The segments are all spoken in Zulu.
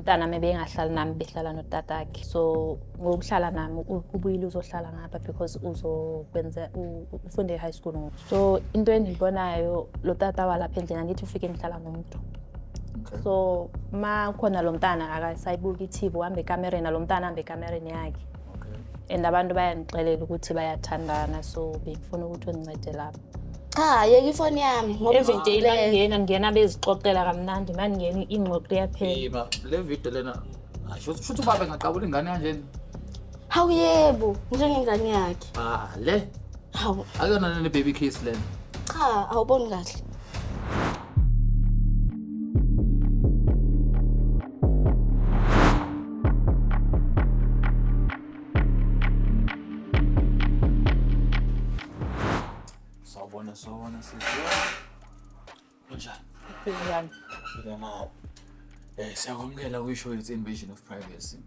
Umntanami ebengahlali nami, behlala notatakhe. So ngokuhlala nami ubuyile uzohlala ngapha because uzokwenza ufunde e-high school ngoku. So into endiyibonayo, lo tata walapha endlini, andithi ufike ngihlala nomuntu. So ma khona lo mntana akasayibuki i-TV, uhamba ekamereni nalo mntana, ahambe ekamereni yakhe. And abantu bayandixelela ukuthi bayathandana, so bengifuna ukuthi undincede lapho. Cha, yeka ifoni yami ngoba Every day izogibela. Mangena ngena bezixoxela kamnandi, maningena ingxoxo iyaphela. Ima, le video lena, hayi, shuthi ubaba engaqabula ingane kanjena. Hawu yebo, njengengane yakhe. Ah, le Hawu, akuyona le baby kiss lena. Cha, awuboni kahle. Sawubona, sawubona sisi. Kunjani? Njani? Phila nawe. Siyakwamukela kwi-show yethu Invasion of Privacy.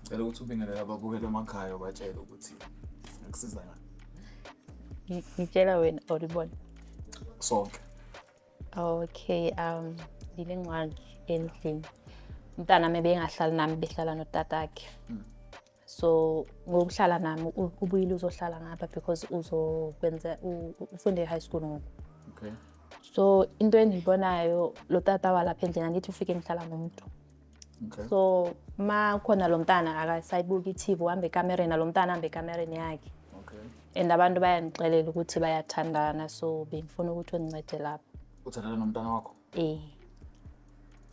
Cela ukuthi ubingelele ababukeli emakhaya, ubatshele ukuthi singakusiza ngani. Ngitshela wena or ibona? Sonke. Okay, ndinengxaki endlini. Umntanami ebengahlali nami, behlala notatakhe. So ngokuhlala nami ubuyile uzohlala ngapha because uzokwenza ufunde e-high school ngoku. So into endiyibonayo, lo tata walapha endlini, andithi ufike ngihlala nomuntu. So ma khona lo mntana akasayibuki i-TV, uhamba ekamereni nalo mntana, ahambe ekamereni yakhe. And abantu bayandixelela ukuthi bayathandana, so bengifuna ukuthi undincede lapho. Uthandana nomntana wakho? Eh.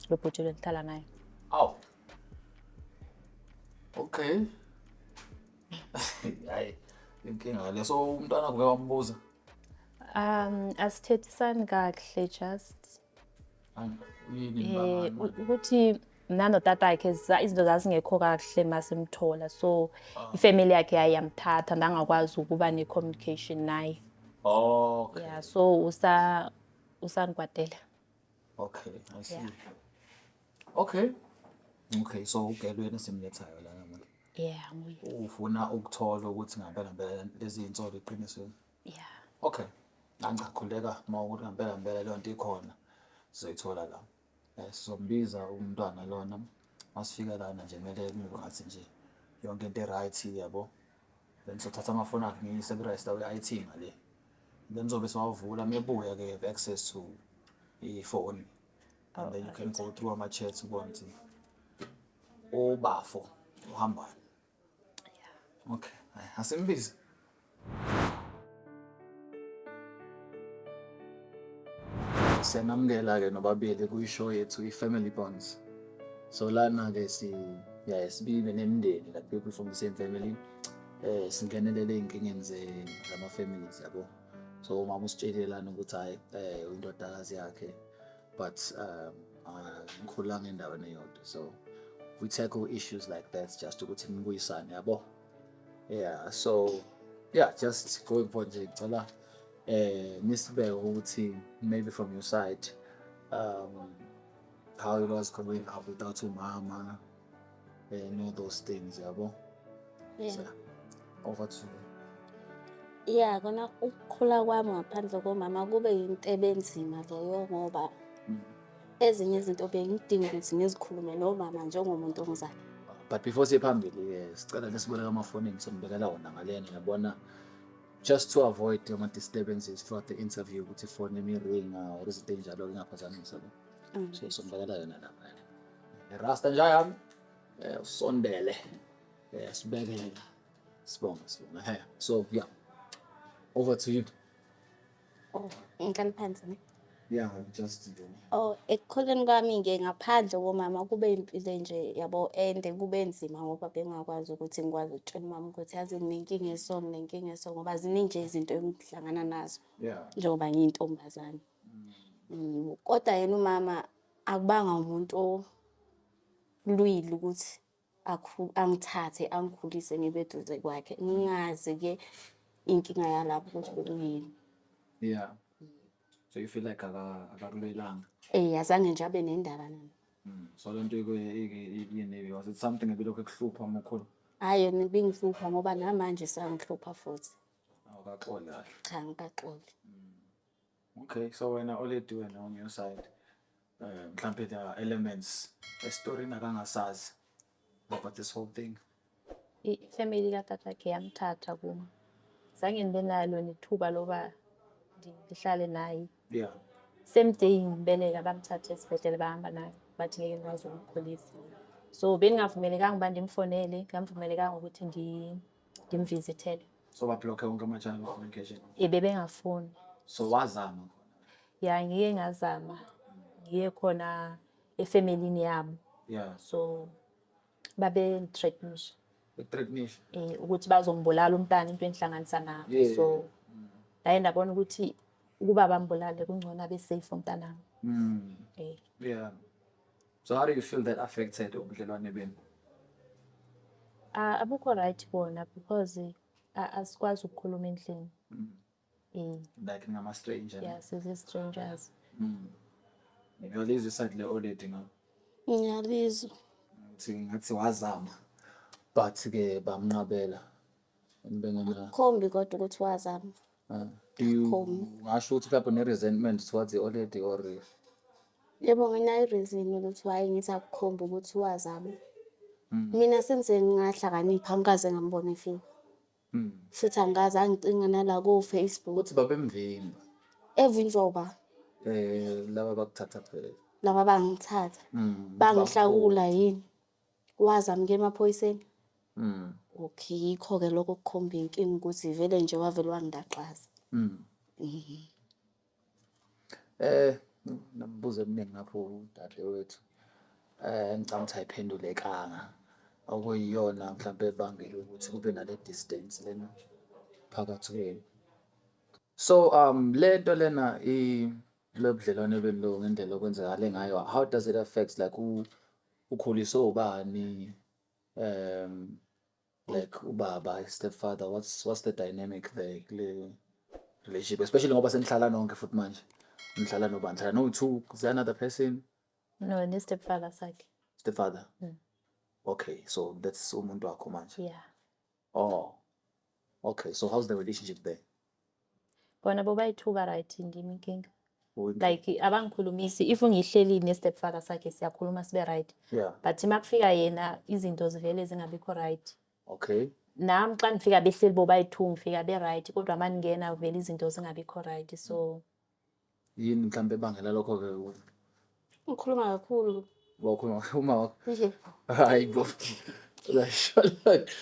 Lo bhuti lo endihlala naye. Aw. Okay. Hayi, inkinga le. So umntwana kuke wambuza? Asithethisani kakuhle, just Yini? Ukuthi mna notatakhe izinto zazingekho kakuhle masimthola, so ifamily yakhe yaye yamthatha, ndangakwazi ukuba ne-communication naye. Yeah, so usandikwatela. Okay, I see. Yeah. Okay. Okay, so ugirl wena simlethayo lana manje. Yeah, nguye. Ufuna ukuthola ukuthi ngempela ngempela lezi insolo iqiniso. Yeah. Okay. Angikhuleka uma ukuthi ngempela ngempela leyo nto ikhona, sizoyithola la. Sizombiza umntwana lona masifika lana nje, kumele kube ngathi nje yonke into e-right, yabo. Then sothatha amafoni akhe ngiyise ku-register we-IT ngale. Then zobe siwavula, mebuya ke have access to ifoni. And then you can go through ama-chats ubone ukuthi ubafo uhambayo. Okay, hayi, asimbize. Siyanamukela-ke nobabili kwi-show yethu i-Family Bonds. So lana-ke siyaye sibibe nemindeni, like people from the same family. Singenelele ey'nkingeni zama-families, yabo. So umama usitshelile lana ukuthi hhayi, uyindodakazi yakhe, but ngikhulanga endaweni eyodwa. So we tackle issues like that just ukuthi nibuyisane, yabo. Yeah, so yeah, just going for nje, ngicela nisibeke ukuthi maybe from your side, how it was growing up without umama and all those things, yabo. Yeah. So, over to you. Yeah, kona ukukhula kwami ngaphandle komama kube yinto ebenzima leyo, ngoba ezinye izinto bengidinga ukuthi ngizikhulume nomama njengomuntu ongizala. But before siye phambili, sicela nisiboleka amafonini, sombekela wona ngalena, yabona, just to avoid ama-disturbances throughout the interview, ukuthi ifoni imi-ringa or izinto ey'njalo ingaphazamisa, yabo. So sombekela yona lapha. Rasta nja yami, usondele, sibekele, sibonge, sibonge. He, so yeah, over to you. Oh, ngiqale phansi ne? Yeah, just you. Oh, ekukhuleni kwami-ke ngaphandle komama kube impilo nje yabo ende, kube nzima ngoba bengakwazi ukuthi ngikwazi ukutshela umama ukuthi yazi nginenkinga eso, nginenkinga eso, ngoba ziningi nje izinto engihlangana nazo njengoba ngiyintombazane. Kodwa yena umama akubanga umuntu olwile ukuthi angithathe angikhulise ngibe eduze kwakhe. Ngingazi-ke inkinga yalapho ukuthi bekuyini. Yeah. So you feel like akakulwelanga? Eh, azange nje abe nendaba nami. So lento yini, was it something ebilokhu ekuhlupha uma ukhula? Hhayi, yona ibingihlupha ngoba namanje isangihlupha futhi. Awukaxoli kahle? Cha, angikaxoli. Okay, so wena already wena on your side. Mhlampe there are elements esitorini akangasazi about this whole thing. I-family katatakhe yamthatha kum. Zange ndibe nalo nethuba loba ndihlale naye. Same day ngibeleka, bamthatha esibhedlele, bahamba naye, bathi ngeke ngikwazi ukumkhulisa. So bendingavumelekanga uba ndimfonele, ndingavumelekanga ukuthi ndimvizithele. So ba-block-e wonke ama-channel of communication? Bebengafuni. So wazama khona? Ya, ngike ngazama, ngiye khona efemelini yabo. So babe-threatenisha. Beku-threatenisha? Ukuthi bazombulala umntana, into engihlanganisa nabo. So ndaye ndabona ukuthi ukuba bambulale kungcono abe safe umntanami. Yeah. So how do you feel that affected ubudlelwane benu? Ah, abukho right bona because asikwazi ukukhuluma endlini. Like ngama-stranger? Yeah, sizi-strangers. Ngiyalizwa i-side le-old lady ngapha. Ngiyalizwa. Ngathi ngathi wazama but-ke bamnqabela. Bengena Khombi kodwa ukuthi wazama. Do you Khombi. Ngasho ukuthi mhlawumbe une-resentment towards the old lady or? Yebo, nginayo i-reason ukuthi why ngithi akukhombi ukuthi wazama. Mina since ngahlakanipha angikaze ngambona efika. Futhi angikaze angicinga nala ko-Facebook. Ukuthi babemvimba. Evinjwa uba? Laba bakuthatha phela. Laba bangithatha. Bangihlakula yini? Wazama ukuya emaphoyiseni? Okay, yikho-ke lokho okukhomba inkinga ukuthi vele nje wavele wangilaxaza. Nemibuzo eminingi ngapho udadewethu. Ngicabanga ukuthi ayiphendulekanga. Okuyiyona mhlampe ebangela ukuthi kube nale distance lena phakathi kwenu. So le nto lena lo budlelwane benu lo ngendlela okwenzakale ngayo, how does it affect, like, ukhuliswe ubani, like ubaba, stepfather, what's the dynamic there kule relationship, especially ngoba senihlala nonke futhi manje? Nihlala nobani? Nihlala no-two? Is there another person? No, ne-stepfather sakhe. Stepfather? Mm. Okay, so that's umuntu wakho manje? Yeah. Oh, okay. So how's the relationship there? Bona bobayi-two ba-right, ndim inkinga. Uyinkinga. Like abangikhulumisi, if ngihleli ne-stepfather sakhe siyakhuluma sibe right. But uma kufika yena izinto zivele zingabikho right. Nami xa ndifika behleli bobayi-two ngifika be-right, kodwa uma ndingena vele izinto zingabikho right. So Yini mhlambe ebangela lokho-ke? Ngikhuluma kakhulu. Wakhuluma uma wakho? Nje. Hayi bo. Uyayisho lento.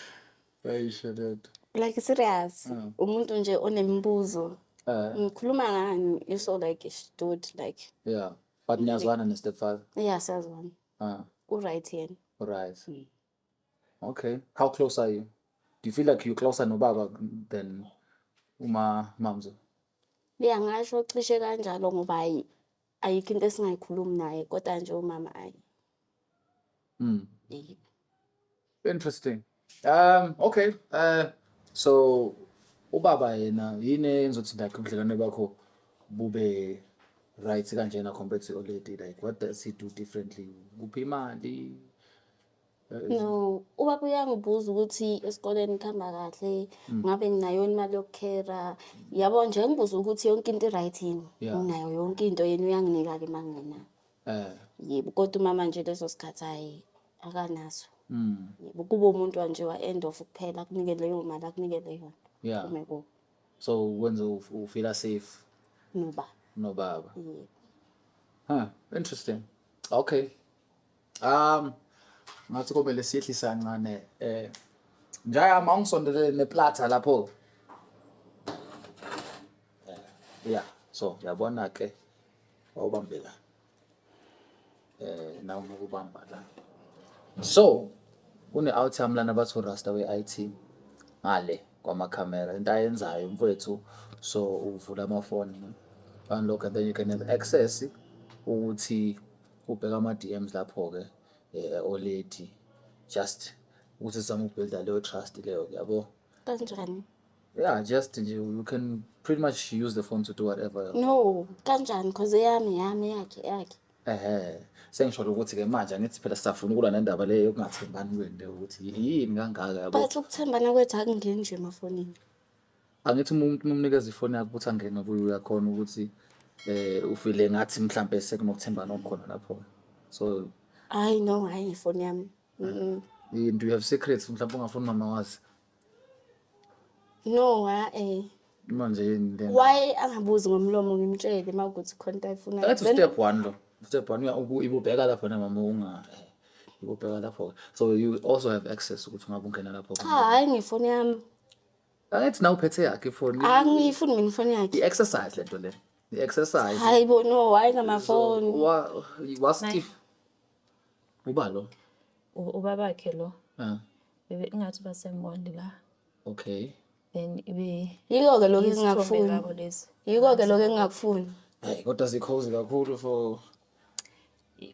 Uyayisho lento. Like serious. Umuntu nje onemibuzo. Ngikhuluma ngani? You so like dude like. Yeah. But niyazwana ne-stepfather? Yeah, siyazwana. U-right yena. Right. Okay. How close are you? Do you feel like you're closer nobaba than uma Mamzo? Yeah, ngasho cishe kanjalo ngoba hayi ayikho into esingayikhulumi naye, kodwa nje umama ayi. Yebo. Interesting. Okay. So ubaba yena yini eyenza ukuthi like ubudlelwane bakho bube right kanjena compared to lady? Like, what does he do differently? Kuphi imali? No, ubaba uyangibuza ukuthi esikoleni kuhamba kahle, ngabe nginayo imali yokukhera. Yabo nje ngibuza ukuthi yonke into i-right yini. Nginayo yonke into, yena uyanginika-ke uma ngingenayo. Yebo, kodwa umama nje leso sikhathi hayi akanaso. Yebo, kuba umuntu nje wa-end of kuphela, akunike leyo mali, akunike leyo. Ume kubo. So wenza u-feel safe Nobaba. Nobaba. Yebo. Huh, interesting. Okay. Ngathi kumele siyehlise kancane, njaya mawungisondelele ne-platter lapho. Yeah, so yabona ke, wawubambe la. Nawe ukubamba la. So kune out lana bathi Rasta we-IT ngale kwamakhamera, into ayenzayo mfowethu, so uvula amafoni, unlock, and then you can have access ukuthi ubheke ama-DMs lapho-ke, already just ukuthi sizame uku-build-a leyo trust leyo, yabo. Kanjani? Yeah, just nje you can pretty much use the phone to do whatever. No, kanjani? Cause eyami yami, yakhe yakhe. Ehhe, sengisho ukuthi-ke manje angithi phela sisafuna ukulwa nendaba leyo yokungathembani kwenu leyo, ukuthi yini kangaka, yabo. But ukuthembana kwethu akungeni nje emafonini. Angithi umuntu uma umnikeza ifoni yakho ukuthi angene kuyo, uyakhona ukuthi Ufile ngathi mhlampe sekunokuthembana okukhona lapho. So Hayi no, hayi ifoni yami. Do you have secrets mhlawumbe ungafuni mama wazi? No, ha eh. Manje yini lena? Why angabuzi ngomlomo ngimtshele uma kuwukuthi khona into ayifunayo? That's step one lo. Step one ibubheka lapho na mama unga ibubheka lapho. So you also have access ukuthi ungabe ungena lapho. Cha, hayi ngefoni yami. Angithi nawe uphethe yakhe ifoni. Angiyifuni mina ifoni yakhe. I-exercise lento le. I-exercise. Hayi bo, no, hayi ngamafoni. Wa wa Steve. Uba lo. Ubabakhe lo. Ah, Bebe ingathi baseMondi la. Okay. Then ibe Yiko-ke lokhu izithombe engingakufuni. zabo lezi. Yiko-ke lokhu engingakufuni. Hey, kodwa zikhozi kakhulu for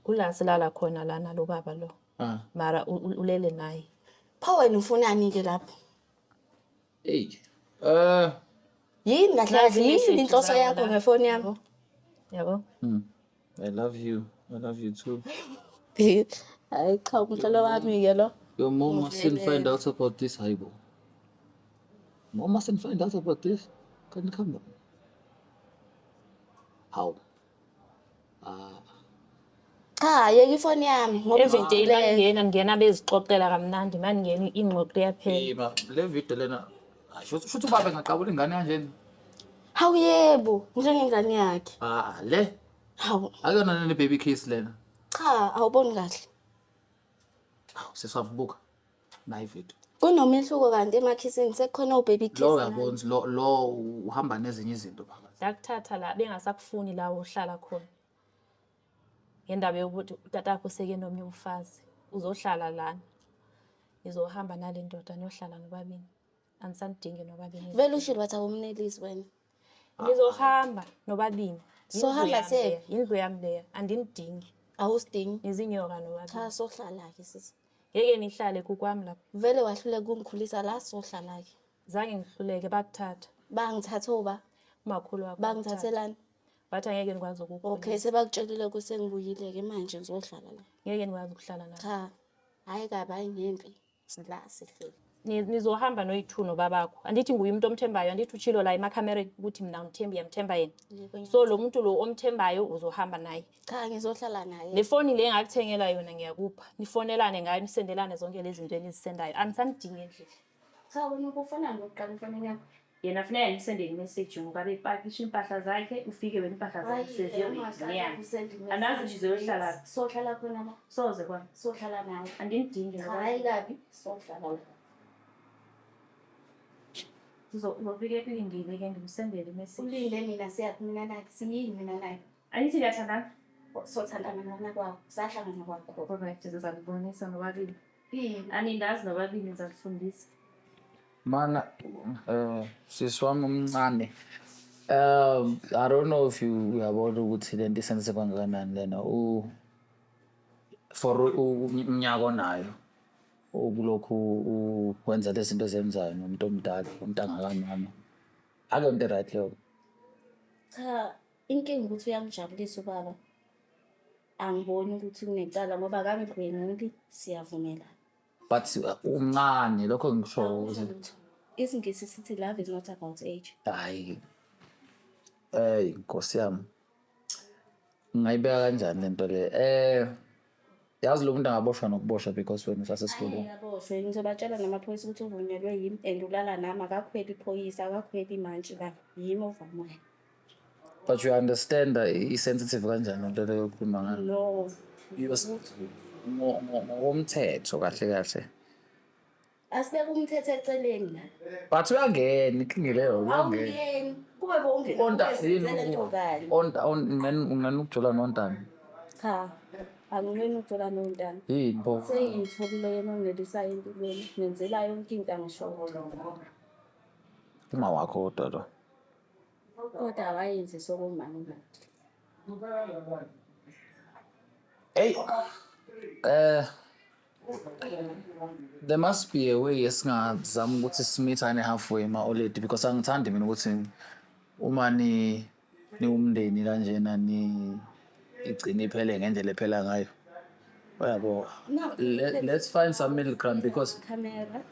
Kula silala khona lana lo baba lo. Ah. Mara ulele naye. Pho wena ufunani-ke lapho? Hey. Yini kahle Nazi kahle yini i-message inhloso zabo yakho la. ngefoni yami? Yabo? I love you. I love you too. Hayi cha, umhlolo wami-ke lo. Your mom mustn't find out about this, Haibo. Mom mustn't find out about this. Can you come down? How? Ah, Cha, yeka ifoni yami ngoba Every day izogculela. bangena ngena bezixoxela kamnandi maningena ingxoxo iyaphela. Ima, le video lena. Hayi, shuthi ubaba engaqabula ingane kanjena. Hawu yebo, njengengane yakhe. Ah, le. Hawu, Akuyona le baby kiss lena. cha, awuboni kahle. Hawu, sesiyavubuka. Nayi video. Kunomehluko kanti emakhisini sekukhona o-baby kiss. Lo uyabona ukuthi lo uhamba nezinye izinto phakathi. Ndakuthatha la bengasakufuni la uhlala khona. Ngendaba yokuthi utatakho useke nomnye umfazi uzohlala lana. Nizohamba nale ndoda niyohlala nobabili. Anisanidingi nobabili. Vele ushilo wathi awumnelisi wena. Nizohamba nobabili. Sohamba Yindlu yami sephi? leya, yindlu yami leya, andinidingi. Awusidingi. Nizinyoka nobabili. Cha, sohlala-ke sisi. Ngeke nihlale kukwami lapho. Vele wahluleka ukungikhulisa la, sohlala-ke. Zange ngihluleke, bakuthatha. Bangithathe oba? Umakhulu wakho wakuthatha. Bangithathelani? Wathi angeke ngikwazi ukukukhulisa. Okay, sebakutshelile ukuthi sengibuyile-ke manje ngizohlala la. Ngeke ngikwazi ukuhlala nawe. Cha, hhayi kabi, hhayi ngempi. La sihleli. Nizohamba noyi-two nobabakho. Andithi nguye umuntu omthembayo, andithi utshilo la emakhamereni ukuthi mina ngithembi uyamthemba yena. Yebo. So lo muntu lo omthembayo uzohamba naye. Cha, ngizohlala naye. Nefoni le engakuthengela yona ngiyakupha. Nifonelane ngayo, nisendelane zonke lezi zinto enizisendayo. Anisanidingi endlini. Cha, wena ubufuna ngokuqala efonini yakho. Yena funeka ndimsendele imessage ngoba bepakisha iimpahla zakhe, ufike wena iimpahla zakhe seziyoyani. Andazi nje uzoyohlala phi. Sohlala khona la. Soze kwami. Sohlala nawe. Andinidingi Cha, nobabili. hhayi kabi, sohlala la. Uzofike ekulindile ke ndimsendele imessage. Ulinde mina siyaphi mina naye? Siyini mina naye? Andithi niyathandana? Sothandana nona kwakho, sahlangana kwakho. Alright, ndizakubonisa nobabili. Yini? Anindazi nobabili, ndizakufundisa. Mana, sisi wami omncane. I don't know if you uyabona ukuthi lento isenze kangakanani lena u for umnyaka onayo ukulokhu wenza lezi zinto ezenzayo nomuntu omdala, umuntu angakamama. Akuyonto right leyo. Cha, inkinga ukuthi uyangijabulisa ubaba. Angiboni ukuthi kunecala ngoba akangidlwenguli, siyavumelana. But umncane, lokho ngisho Awusho ukuthi lutho. IsiNgisi sithi love is not about age. Hayi. Ey, Nkosi yami. Ngingayibeka kanjani lento le? Yazi lo muntu angaboshwa nokuboshwa because wena usasesikoleni. Aboshwe, ngizobatshela namaphoyisa ukuthi uvunyelwe yimi and ulala nami, akakhweli iphoyisa, akakhweli imantshi la, yimi ovumayo. But you understand i-sensitive kanjani lento leyo okhuluma ngayo? No. Ngokomthetho kahle kahle. Asibeke umthetho eceleni la. But uyangena, inkinga leyo uyangena. Awungeni. Kube bowungena Onta yini? ube lento kali. Onta unqena ukujola nontana. Cha. Anginqeni ukujola nontana. Yini pho? Sengiyitholile yena ongelisayo empilweni. Ngenzela yonke into angishoda. Uma wakho kodwa lo. Kodwa akayenzi sokumama. Hey. There must be a way esingazama ukuthi simithane halfway ma already because angithandi mina ukuthi uma ni niwumndeni kanjena ni igcine iphele ngendlela ephela ngayo. Uyabo. Let's find some middle ground because Camera.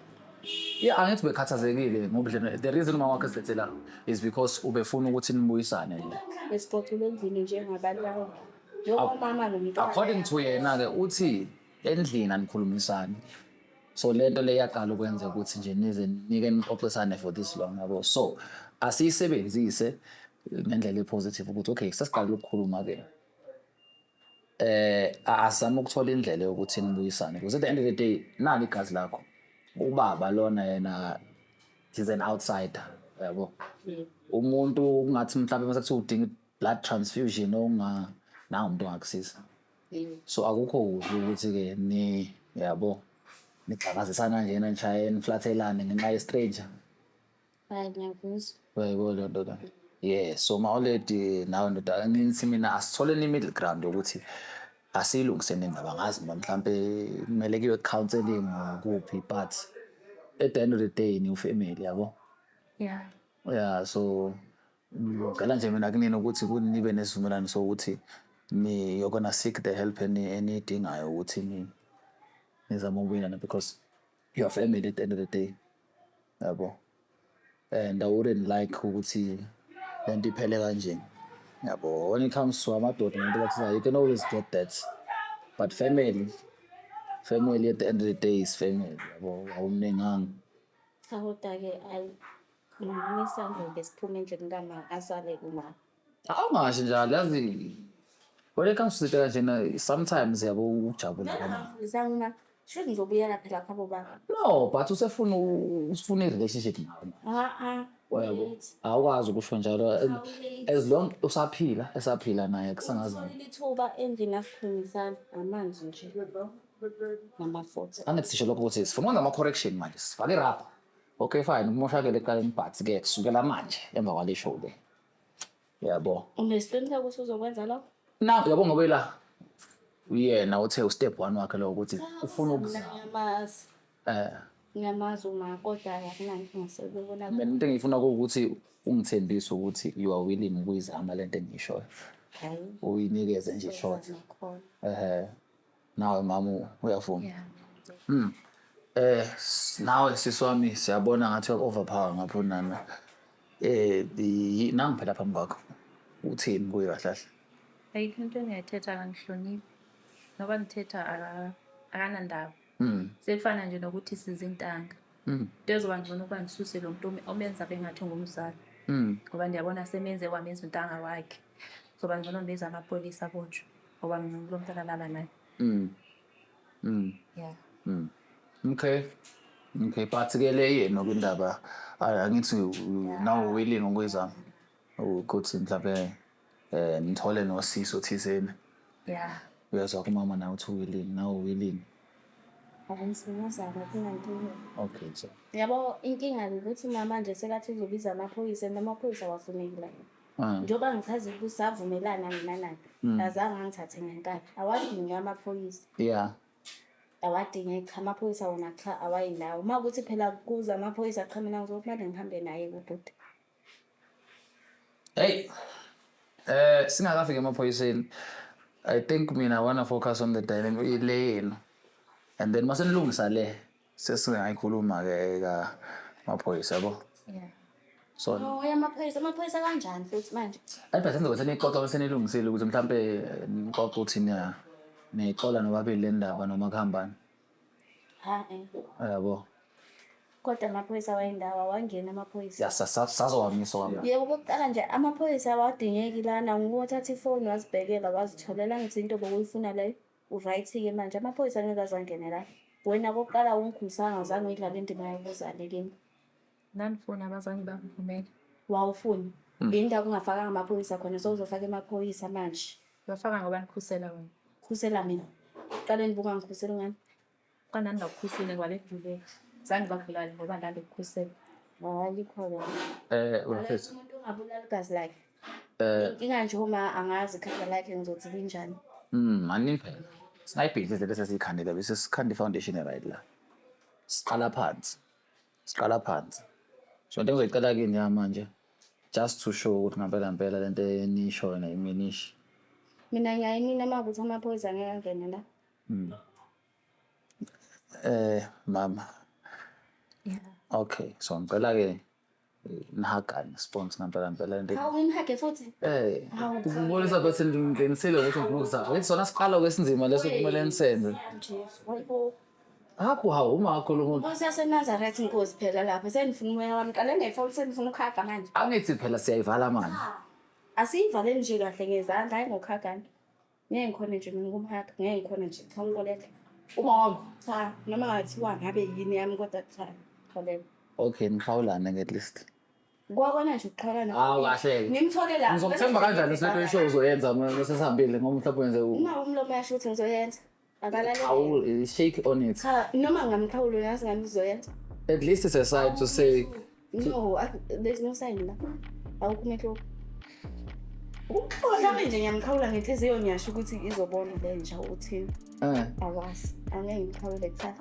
Yeah, angithi ubekhathazekile ngobudlelwane. The reason uma wakhe silethe la is because ubefuna ukuthi nibuyisane nje. Besixoxile endlini njengabantu laba. Njengoba nomntwana. According to yena-ke uthi endlini anikhulumisani. So lento le yaqala ukwenza ukuthi nje nize nike nixoxisane for this long yabo. So asiyisebenzise ngendlela e-positive ukuthi okay sesiqalile ukukhuluma-ke. Asizame ukuthola indlela yokuthi nibuyisane because at the end of the day nali igazi lakho. Ubaba lona yena he's an outsider yabo. Umuntu kungathi mhlawumbe mase kuthiwa udinga blood transfusion onga nangu umuntu ongakusiza. So akukho kuhle ukuthi-ke ni yabo nigxakazisana kanjena nishaye niflathelane ngenxa ye-stranger. Hayi ngiyakuzwa. Uyayibona leyo nto leyo? Yeah, so ma-oledi nawe ndoda ngithi mina asitholeni i-middle ground yokuthi asiyilungiseni indaba angazi noma mhlampe kumele kuyiwe ku-counselling or kuphi but at the end of the day niwu-family yabo. Yeah. Yeah, so ngicela nje mina kunini ukuthi nibe nesivumelwano sokuthi ni you're gonna seek the help eniyidingayo ukuthi nizame ukubuyelana because you're family at the end of the day. Yabo. And I wouldn't like ukuthi lento iphele kanje. Yabo, when it comes to amadoda nento bakusizayo, you can always get that. But family, family at the end of the day is family. Yabo, awumninganga. Cha kodwa-ke ayi ngisangeke siphume endlini kama asale kuma. Awungasho njalo yazi when it comes to izinto kanjena sometimes yabo ukujabula kwamama. Ngizama shuthi ngizobuyela phela khabo baba. No, but usefuna usifuna i-relationship nawe. Ah ah. Yabo. Awukwazi ukusho njalo as long usaphila esaphila naye kusangazana. Utholile ithuba endlini asikhulumisana amanzi nje namafutha. Angithi sisho lokho ukuthi sifuna ukwenza ama-correction manje sifake irabha. Okay fine kumoshakele ekuqaleni but ke kusukela manje emva kwale show le. Yabo. Unesiqiniseko ukuthi uzokwenza lokho? Na yabo ngoba la uyena uthe u-step one wakhe lo ukuthi ufuna ukuzama. Ngiyamazi. Ngiyamazi uma kodwa akunankinga sekubona. Mina into engiyifuna kuwukuthi ungithembise ukuthi you are willing ukuyizama lento engiyishoyo. Hayi. Uyinikeze nje short. Khona. Ehhe. Nawe mama uyavuma. Yeah. Nawe sisi wami siyabona ngathi uyaku-overpower ngapho nana. Nangi phela phambi kwakho. Uthini kuye kahle kahle? Ayikho into engingayithetha akangihloniphi. Noba ngithetha akanandaba. Sekufana nje nokuthi sizintanga. Into ezoba ngcono ukuba ngisuse lo muntu omenza bengathi ngumzali. Ngoba ndiyabona semenze wamenza untanga wakhe. Zoba ngcono ndibize amapolisa abotshwe ngoba mina lo mntana alala naye. Yeah. Okay. Okay, but ke le yenu kwindaba angithi now willing ukuyizama ukuthi mhlawumbe nithole nosizo thizeni. Yeah. Uyezwa kumama nawe uthi willing, nawe willing. Akumsingazama kunankinga. Okay, so. Yabo inkinga ukuthi mama nje sekathi uzobiza amaphoyisa and amaphoyisa awafuneki la. Njengoba ngichaza ukuthi savumelana mina naye. Azange angithathe ngenkani. Awadingi amaphoyisa. Yeah. Awadingi cha amaphoyisa wona cha awayindawo. Uma kuthi phela kuza amaphoyisa cha mina ngizokumele ngihambe naye kubhuti. Hey. Singakafiki emaphoyiseni. I think mina I wanna focus on the dynamic le yenu. And then mase nilungisa le sesingayikhuluma ke ka maphoyisa yabo. Yeah. So Oh, amaphoyisa amaphoyisa kanjani futhi manje? Ayi senze ukuthi nixoxa bese nilungisile ukuthi mhlambe nixoxe ukuthi niya nixola nobabili le ndaba noma kuhambani. Ha eh. Yabo. Kodwa amaphoyisa awayindawo awangeni amaphoyisa. Ya sazowamisa kwami. Yebo kokuqala nje amaphoyisa awadingeki lana ngothatha ifoni wazibhekela wazitholela ngithi into bokuyifuna leyo u-right-ke manje amaphoyisa angeke aze angene la. Wena kokuqala ungikhulisanga azange uyidlale indima yobuzali kimi. Nandifuna abazange bangivumele. Wawufuna. Yini ndaba ungafakanga amaphoyisa khona sewuzofaka amaphoyisa manje. Bafaka ngoba nikhusela wena. Khusela mina. Ekuqaleni bungangikhuseli ngani? Xa ndandingakukhuseli ngoba bekuvuleka. Zange bakubulale ngoba ndandikukhusela. Hayi khona. Bafethu. Umuntu ongabulala igazi lakhe. Inkinga nje uma angazi ikhanda lakhe ngizothi linjani. Anini phela. Singayibhidliza bese siyikhandela bese sikhanda i-foundation right la. Siqala phansi. Siqala phansi. So into engizoyicela kini ya manje just to show ukuthi ngempela ngempela lento enishoyo nayiminishi. Mina ngiyayimina uma kuthi amaphoyisa angeke angene la. Mama. Yeah. Okay, so ngicela-ke nihagane sponsor ngampela mpela into. Hawu, ngimhage futhi? Eh, Hawu, cha. ukubonisa ukuthi ngiqinisile ukuthi ngifuna ukuzama. Ngithi sona siqalo-ke esinzima leso kumele nisenze. Jesu, hayibo. Hakho hawu uma kakhulu umuntu. Nkosi yaseNazaretha, inkosi phela lapha senifuna umoya wami qale ngefoni, senifuna ukuhaga manje. Angithi phela siyayivala manje. Asiyivaleli nje kahle ngezandla, hayi ngokuhagana. Ngeke ngikhone nje mina ukumhaga, ngeke ngikhone nje. Cha, ngikolele. Uma wakho. Cha, noma ngathiwa ngabe yini yami kodwa cha, xolela. Okay, niqhawulane ke at least. Kwakona nje ukuqhawulana. Hawu kahle. Ngimthole la. Ngizokuthemba kanjani lento isho uzoyenza uma sesihambile ngoba mhlawumbe wenze Uma umlomo yasho ukuthi ngizoyenza. Akalaleli. Qhawul, shake on it. Cha, noma ngamqhawula yazi ngami uzoyenza. At least it's a sign to say No, there's no sign la. Awukho umehluko. Mhlawumbe nje ngiyamqhawula ngenhliziyo, ngiyasho ukuthi izobona le nja uthini. Awazi. Angeke ngimqhawule cha.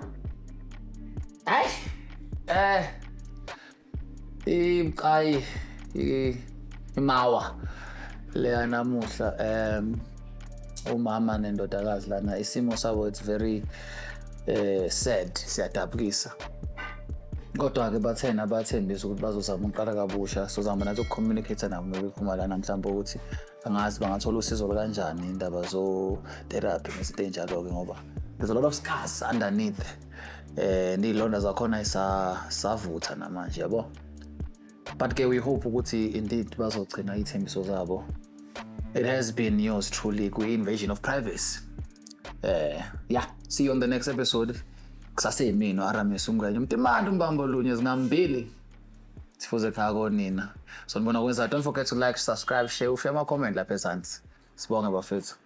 Hayi. Ibucayi imawa leya namuhla, umama nendodakazi lana, isimo sabo it's very sad, siyadabukisa. Kodwa ke bathena bathembisa ukuthi bazozama ukuqala kabusha, sozama nathi ukucommunicate nabo bephuma lana, mhlawumbe ukuthi angazi bangathola usizo kanjani, indaba zo therapy nezinto ey'njalo-ke, ngoba there's a lot of scars underneath, ney'londa zakhona isavutha namanje, yabo. But ke we hope ukuthi indeed bazogcina iy'thembiso zabo. It has been yours truly kwi-Invasion of Privacy. Yeah, see you on the next episode. Kusaseyimina u-Aramis Ungwenye umtimandi umbambo lunye zingambili sifuze ekhaya konina. So nibona kwenza, don't forget to like, subscribe, share, ushiye ama-comment lapha ezansi. Sibonge bafethu.